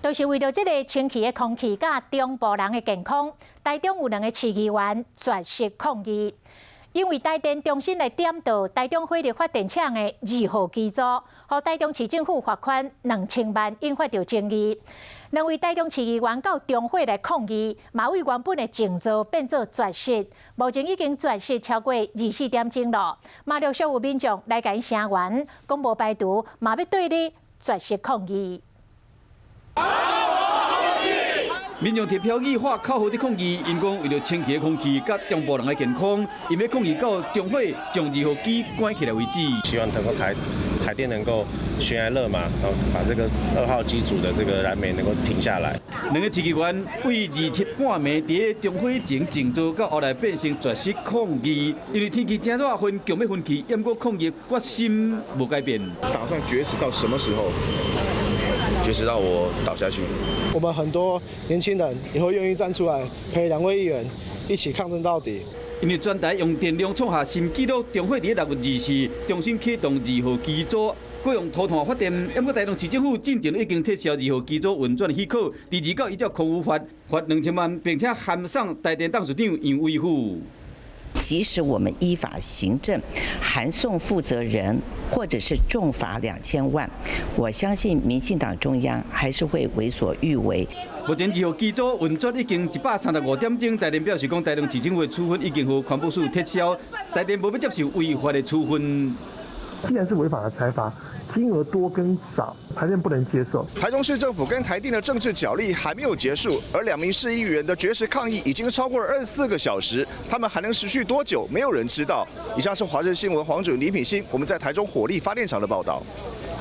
就是為著這个清氣的空氣佮中部人的健康，台中有兩个市議員絕食抗議，因為台電重新來點著台中火力發電廠的二號機組，予台中市政府罰款2000萬，引發著爭議。兩位台中市議員到中火來抗議，嘛為原本的靜坐變做絕食，目前已經絕食超過24點鐘囉。嘛陸續有民眾來共𪜶聲援，講無排除嘛欲綴咧絕食抗議。民眾提標語喊口號佇抗議，𪜶講為著清氣的空氣佮中部人的健康，𪜶欲抗議到中火將二號機關起來為止。希望透過台電能夠懸崖勒馬，然後把這個二號機組的這個燃煤能夠停下來。兩个市議員為二七半暝佇中火前靜坐，到後來變成絕食抗議，因為天氣真熱，薰強欲薰去，毋過抗議決心無改變。打算絕食到什麼時候？絕食到我倒下去。我們很多年輕人也會願意站出來陪兩位議員一起抗爭到底。因為全台用電量創下新紀錄，中火佇6月24重新啟動二號機組，閣用塗炭發電。毋過台中市政府進前已經撤銷二號機組運轉許可，第二九依照空污法罰2000萬，並且函送台電董事長楊威虎。即使我們依法行政，函送負責人，或者是重罰2000萬，我相信民進黨中央還是會為所欲為。目前二號機組運轉已經135點鐘，台電表示講，台中市政府的處分已經予環保署撤銷，台電無欲接受違法的處分。既然是違法的裁罰，金額多跟少，台電不能接受。台中市政府跟台電的政治角力還沒有結束，而兩名市議員的絕食抗議已經超過了24個小時，他們還能持續多久？沒有人知道。以上是華視新聞黃主李品欣，我們在台中火力發電廠的報道。